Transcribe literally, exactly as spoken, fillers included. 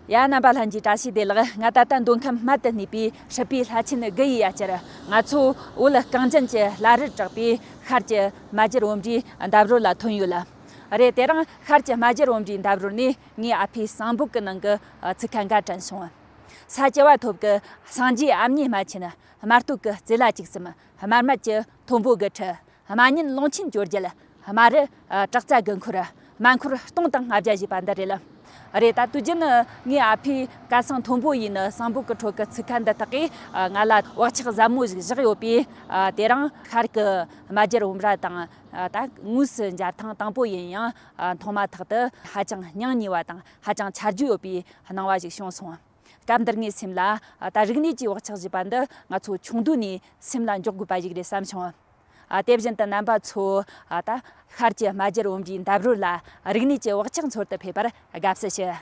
ཡ། རྣམ་པ་ལྷན་རྒྱས་བཀྲ་ཤིས་བདེ་ལེགས། ང་ད་ལྟ་མདོ་ཁམས་སྨད་དུ་གནས་པའི་སྲིད་པའི་ལྷ་ཆེན་དགུ་ཡི་ཡ་གྱལ། ང་ཚོ་བོད་གངས་ཅན་གྱི་བླ་རུ་གྲགས་པའི་ཤར་གྱི་རྨ་རྒྱལ་བུམ་པའི་འདབས་རོལ་ལ་ཐོན་ཡོད་ལ། རེད། དེ་རིང་ཤར་གྱི་རྨ་རྒྱལ་བུམ་པའི་འདབས་རོལ་ནས་ངའི་ཨ་ཕའི་གསང་འབུག་གི་ནང་གི་ཚིག་ཁ་འགའ་དྲན་སོང་། ས་བྱི་བ་ཐོབ་ཀྱི་སངས་རྒྱས་ཨ་མྱེས་རྨ་ཆེན། སྨད་སྟོད་ཀྱི་རྩེ་ལ་བཅུ་གསུམ། སྨད་སྨད་ཀྱི་མཐོན་པོ་དགུ་ཁྲི། རྨ་ཉིན་ཀླུང་ཆེན་བཅོ་བརྒྱད། རྨ་རུ་ཨ་བྲག་རྩ་དགུ་འཁོར། རྨ་འཁོར་སྟོང་དང་ལྔ་བརྒྱ་ཞེས་པ་འདི་རེད། རེད། ད་དུས་རྒྱུན་ངའི་ཨ་ཕས་སྐལ་བཟང་མཐོན་པོ་ཡིས་ནི་གསང་འབུག་གི་ཁྲོད་ཀྱི་ཚིག་ཁ་འདི་དག་གིས་ང་ལ་བག་ཆགས་ཟབ་མོ་ཞིག་བཞག་ཡོད་པས། དེ་རིང་ཤར་གྱི་རྨ་རྒྱལ་བུམ་པ་དང་ད་དངོས་སུ་མཇལ་ཐེངས་དང་པོ་ཡིན་ཡང་། མཐོང་མ་ཐག་ཏུ་ཧ་ཅང་སྙིང་ཉེ་བ་དང་ཧ་ཅང་ཆ་རྒྱུས་ཡོད་པའི་སྣང་བ་ཞིག་བྱུང་སོང་། སྐབས་འདིར་ངའི་སེམས་ལ་ད་རིག་གནས་ཀྱི་བག་ཆགས་ཞེས་པ་འདི་ང་ཚོ་ཆུང་དུས་ནས་སེམས་ལ་འཇོག་དགོས་པ་ཞིག་རེད་བསམ་བྱུང་། ཨ། དེ་བཞིན་དུ་རྣམ་པ་ཚོ། ཨ། ད་ཤར་གྱི་རྨ་རྒྱལ་བུམ་པའི་འདབས་རོལ་ལ་རིག་གནས་ཀྱི་བག་ཆགས་འཚོལ་དུ་ཕེབས་པར་དགའ་བསུ་ཞུ།